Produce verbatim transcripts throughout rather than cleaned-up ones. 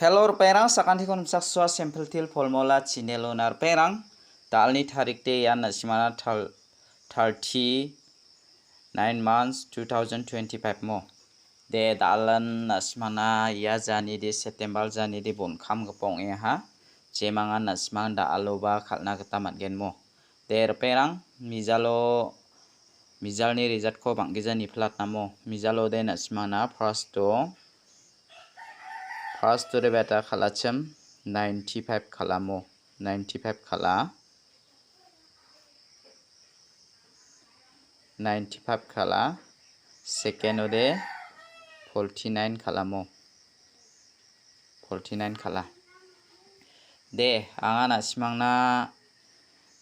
Hello, ripengrang, sakantikon nimsaksua Simple Teer Formula channel-ona ripengrang. Da·alni tarik de ian na·simana tal-, thirty nine months two thousand twenty-five mo. De da·alan na·simana ia jani de September jani de bon·kam gipa ong·engaha. Jemangan na·simang da·aloba kal·na gita man·gen mo. De ripengrang, mijalo, mijalni result-ko bang·gija nipilatnamo. Mijalo de na·simana first-o, first-o de beta kal·achim ninety-five kal·amo. Ninety-five kal·a. Ninety-five kal·a. Second-o de forty-nine kal·amo. Forty-nine kal·a. De, anga na·simangna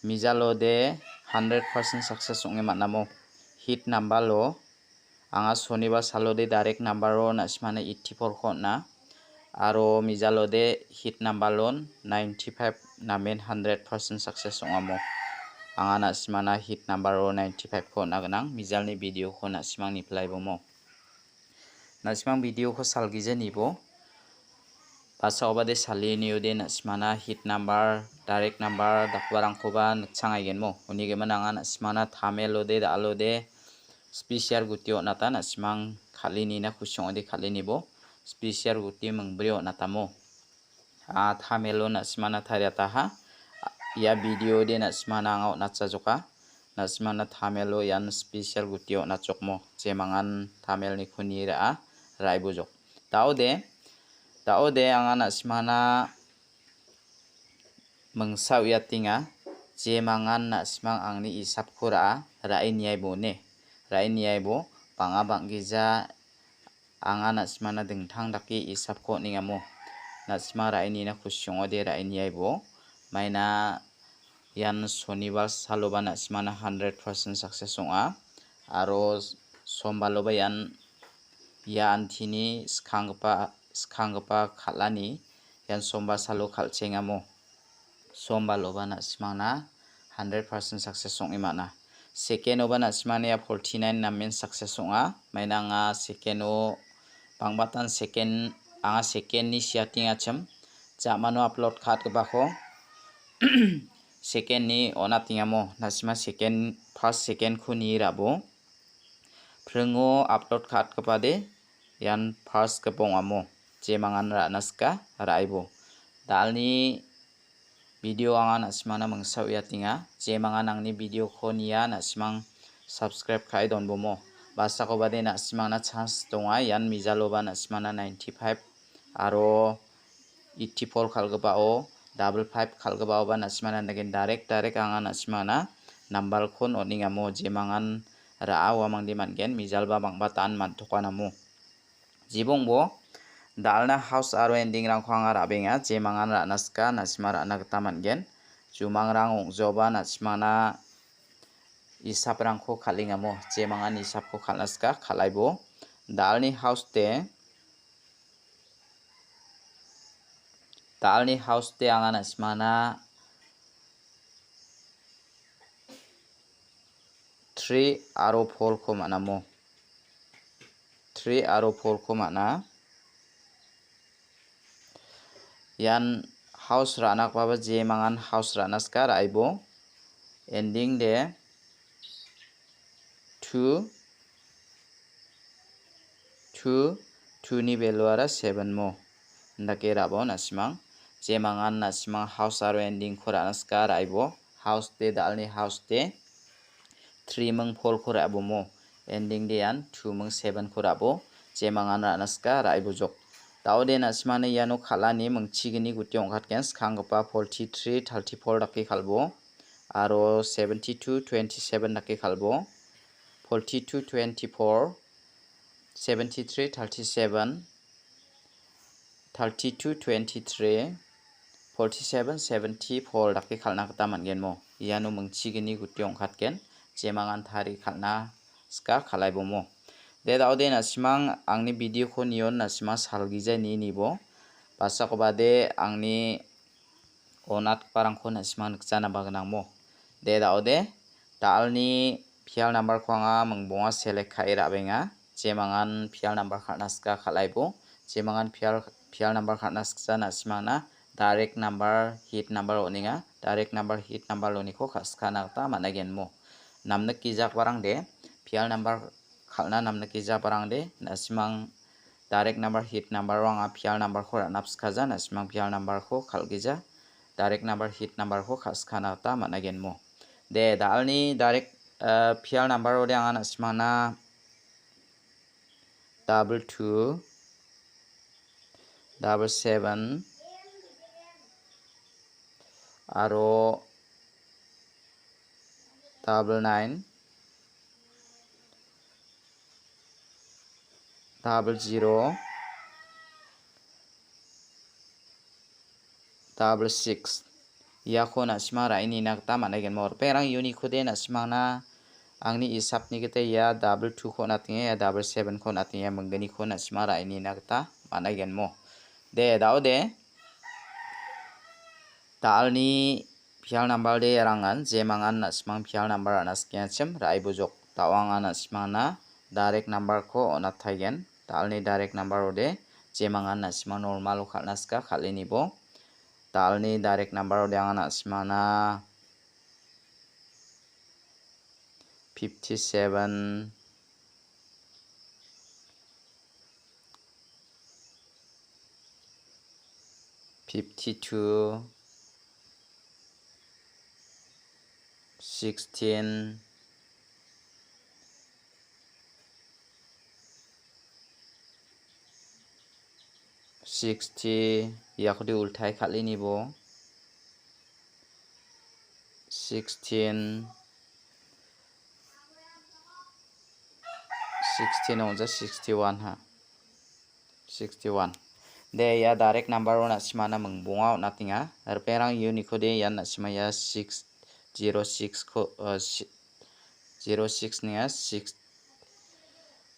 mijalo de hundred percent success ong·e man·amo. Hit number-o anga sonibar salo de direct number-o na·simana eighty-four-ko on·a. Aro mijalo de hit number-on ninety-five namen hundred percent success ong·amo. Anga na·simana hit number-o ninety-five-ko on·a gnang. Mijalni video-ko na·simang nipilaibomo. Na·simang video-ko salgija nibo. Basaoba de sali niode na·simana hit number, direct number dakgiparangkoba nikchangaigenmo. Unigimin anga na·simana tamelo de, da·alo de, special guti on·ata na·simang kal·e nina kusi ong·ode kal·e nibo. Special guti mingbri on·atamo. A, tamelo na·simana tariataha. Ia video de na·simana anga on·atsajoka. Na·simana tamelo ian special guti on·achokmo. Jemangan tamelni kuni ra·a, ra·ibojok. Da·ode, da·ode anga na·simana mingsa uiatenga. Jemangan na·simang angni isapko ra·a, ra·e niaibo ine. Ra·e niaibo bang·a bang·gija anga na·simana dingtang dake isapko on·engamo. Na·sima ra·e nina kusi ong·ode ra·e niaibo. Maina ian sonibar saloba na·simana hundred percent success ong·a. Aro sombaloba ian ia antini skanggipa, skanggipa kal·ani ian sombar salo kal·chengamo. Sombaloba na·simangna hundred percent success ong·e man·a. Second-oba na·simangna ia forty-nine namen success ong·a. Maina anga second-o bangbatan second, anga second-ni siatengachim. Ja·mano upload ka·atgipako second-ni on·atengamo. Na·sima second, first second-ko nie ra·bo. Pringo upload ka·atgipade ian first gipa ong·amo. Jemangan ra·na sika ra·aibo. Da·alni video anga na·simana mingsa uiatenga. Jemangan angni video-ko nia na·simang subscribe ka·e donbomo. Basakobade na·simangna chance donga. Ian mijaloba na·simana ninety-five aro eighty-four kal·gipao, double five kal·gipaoba na·simana nagen direct, direct anga na·simana number-kon on·engamo jemangan ra·a uamangde man·gen, mijalba bang·ba tan man·tokanamo. Jibongbo, da·alna house aro ending-rangko anga ra·benga, jemangan ra·na sika, na·sima ra·na gita man·gen. Jumangrang ong·joba na·simana isaprangko kal·engamo, jemangan isapko kal·na sika, kal·aibo. Da·alni house de, Da·alni house de anga na·simana three aro four-ko man·amo. Three aro four-ko man·a. Ian house ra·na gipaba jemangan house ra·na sika ra·aibo. Ending de two, two, two-ni value-ara seven mo. Indake ra·bo na·simang. Jemangan na·simang house aro ending-ko ra·na sika ra·aibo. House de da·alni house de three ming four-ko ra·bo mo. Ending de ian two ming seven-ko ra·bo. Jemangan ra·na sika ra·aibojok. Da·ode na·simangna iano kal·ani mingchigni guti ong·katgen, skanggipa forty-three, thirty-four dake kal·bo. Aro seventy-two, twenty-seven dake kal·bo. Forty-two, twenty-four, seventy-three, thirty-seven, thirty-two, twenty-three, forty-seven, seventy-four dake kal·na gita man·gen mo. Iano mingchigni guti ong·katgen, jemangan tari kal·na sika kal·aibo mo. De da·ode na·simang angni video-ko nion na·simang salgija ni nibo. Basakobade angni on·atgiparangko na·simang nikjanaba gnang mo. De da·ode, da·alni pial number-ko anga mingbonga select ka·e ra·benga. Jemangan pial number kal·na sika kal·aibo. Jemangan pial P L number kal·na siksa na·simangna direct number, hit number on·enga. Direct number, hit number oniko kal·skana gita man·a genmo. Namnikgijagiparangde P L number kal·na namnikgijagiparangde na·simang direct number, hit number-o anga P L number-ko ra·napskaja, na·simang P L number-ko kal·gija, direct number, hit number-ko kal·skana gita man·a genmo. De, da·alni direct, eh, P L number-ode anga na·simangna double two, double seven, aro double nine, double zero, double six. Iako na·sima ra·e nina gita man·a genmo. Ripengrang unikode na·simangna angni isapni gita ia double two-ko on·atenga, ia double seven-ko on·atenga, ia mingginiko na·sima ra·e nina gita man·a genmo. De, da·ode. Da·alni P L number-de rangan, jemangan na·simang P L number ra·na sikengachim ra·e bojok. Da·o anga na·simangna direct number-ko on·ataigen. Da·alni direct number-ode jemangan na·simang normal-o kal·na sika kal·enibo. Da·alni direct number-ode anga na·simangna fifty-seven, fifty-two, sixteen, sixty, iakode ultai kal·enibo. Sixteen, sixteen ong·ja, sixty-one ha. Sixty-one. De, ia direct number-o na·simana mingbonga on·atenga. Ripengrang unikode ian na·sima ia six zero six-ko, eh, si-, zero six ninga six,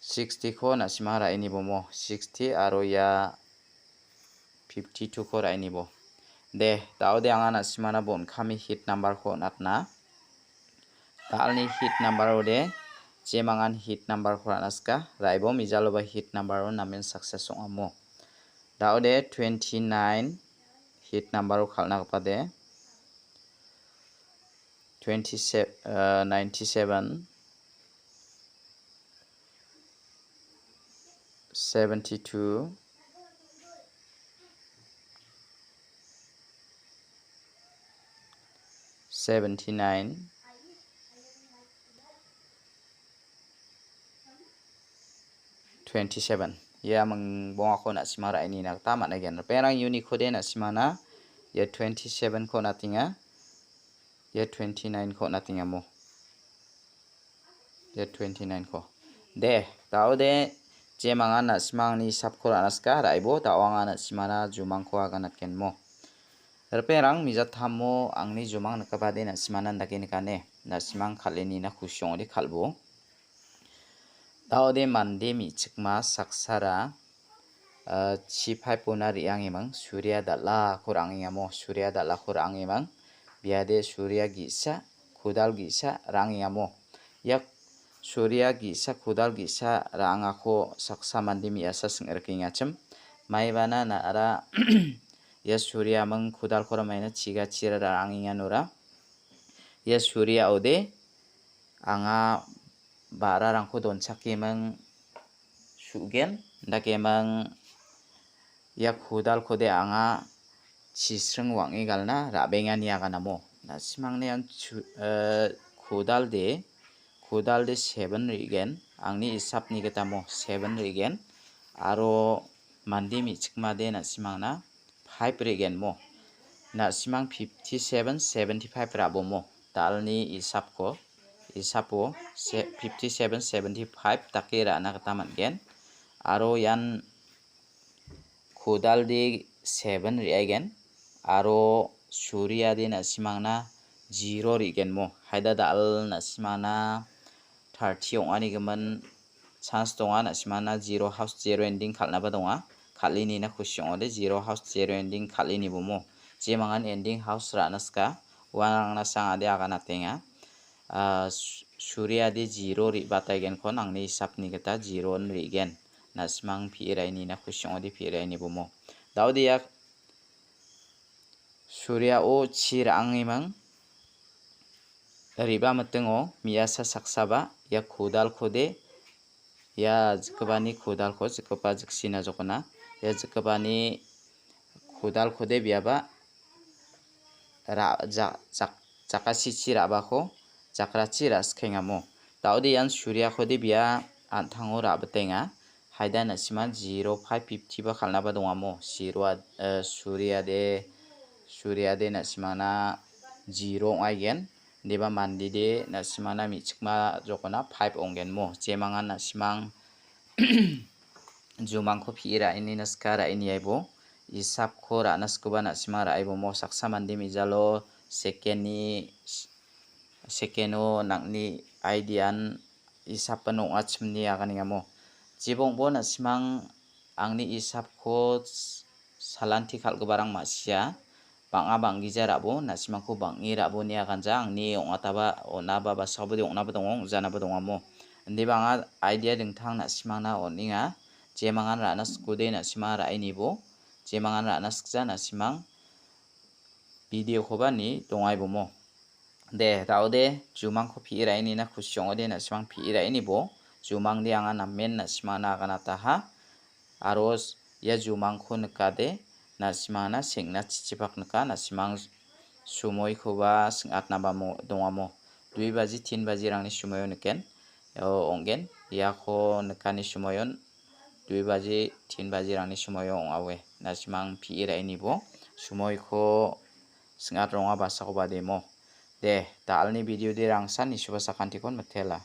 sixty-ko na·sima ra·enibomo. Sixty aro ia fifty-two-ko ra·enibo. De, da·ode anga na·simana bon kami hit number-ko on·atna. Da·alni hit number-ode, jemangan hit number-ko ra·na sika, ra·ebo mijaloba hit number-o namen success ong·amo. Da·ode twenty-nine hit number-o kal·na gipade. Twenty-seven, uh, ninety-seven, seventy-two, seventy-nine, twenty-seven. Ia mingbongako na·sima ra·enina gita man·aigen. Ripengrang unikode na·simana ia twenty-seven-ko on·atenga. Ia twenty-nine-ko on·atengamo. Ia twenty-nine-ko. De, da·ode, jemangan na·simangni hisapko ra·na sika, ra·ebo, da·o anga na·simana jumangko aganatgenmo. Ripengrang mijatamo angni jumang nikgipade na·simana indake nikane. Na·simang kal·enina kusi ong·ode kal·bo. Da·ode mande me·chikma saksara, ah, chi paipona re·angimang, suria dal·ako ra·angengamo, suria dal·ako ra·angimang. Biade suria ge·sa, kodal ge·sa ra·angengamo. Ia suria ge·sa, kodal ge·sa ra·angako saksa mande me·asa sing·rikengachim. Maibana na·ara ia suriaming kodalkora maina chiga chira ra·angenga nora. Ia suriaode anga ba·rarangko donchakeming su·gen, dakeming ia kodalkode anga chisring wang·e galna ra·benga ine aganamo. Na·simangni an chu-, eh, kodalde, kodalde seven re·gen, angni hisapni gitamo seven re·gen, aro mande me·chikmade na·simangna five re·genmo. Na·simang fifty-seven, seventy-five ra·bomo. Da·alni hisapko, hisapo se-, fifty-seven, seventy-five dake ra·na gita man·gen. Aro ian kodalde seven re·aigen. Aro suriade na·simangna zero re·genmo. Haida da·al na·simangna thirty ong·anigimin chance donga, na·simana zero house, zero ending kal·naba donga. Kal·enina kusi ong·ode zero house, zero ending kal·enibomo. Jemangan ending house ra·na sika, uarangna sangade aganatenga. Ah, su-, suriade zero re·bataigenkon angni hisapni gita zero-on re·gen. Na·simang pi·e ra·enina kusi ong·ode pi·e ra·enibomo. Daode ia suriao chi ra·angimang. Riba mitingo me·asa saksaba ia kodalkode, ia jikgipani kodalko jikgipa jiksina jokona. Ia jikgipani kodalkode biaba ra-, ja-, jak-, jakasichi ra·bako jakrachi ra·sikengamo. Daode ian suriakode bia an·tango ra·bitenga. Haida na·sima zero five fifty ba kal·naba dongamo. Sirua-, eh, suriade, suriade na·simana zero ong·aigen. Deba mandide na·simana me·chikma jokona five ong·genmo. Jemangan na·simang jumangko pi·e ra·enina sika ra·eniaibo. Isapko ra·na sikoba na·simang ra·aibomo. Saksa mande me·jalo sekeni, sekeno nang·ni aidian isapba ong·achimni aganengamo. Jibongbo na·simang angni isapko s-, salanti kal·giparang ma·sia. Bang·a bang·gija ra·bo, na·simangko bang·e ra·bo ine aganja, angni ong·ataba on·aba basakobode ong·naba donga, ong·janaba dongamo. Indiba anga idea dingtang na·simangna on·enga. Jemangan ra·na sikode na·simang ra·enibo. Jemangan ra·na sikja na·simang videokoba ni dongaibomo. De, daode jumangko pi·e ra·enina kusi ong·ode na·simang pi·e ra·enibo. Jumangde anga namen na·simangna aganataha. Aro s-, ia jumangko nikade, na·simangna seng·na chichipak nika, na·simang sumoikoba sing·atnaba mo-, dongamo. Dui baji, tin bajirangni sumoio niken, o, ong·gen. Iako nikani sumoion dui baji, tin bajirangni sumoio ong·awe. Na·simang pi·e ra·enibo sumoiko sing·at ronga basakoba demo. De, da·alni videode rangsan nisuba sakantikon mitela.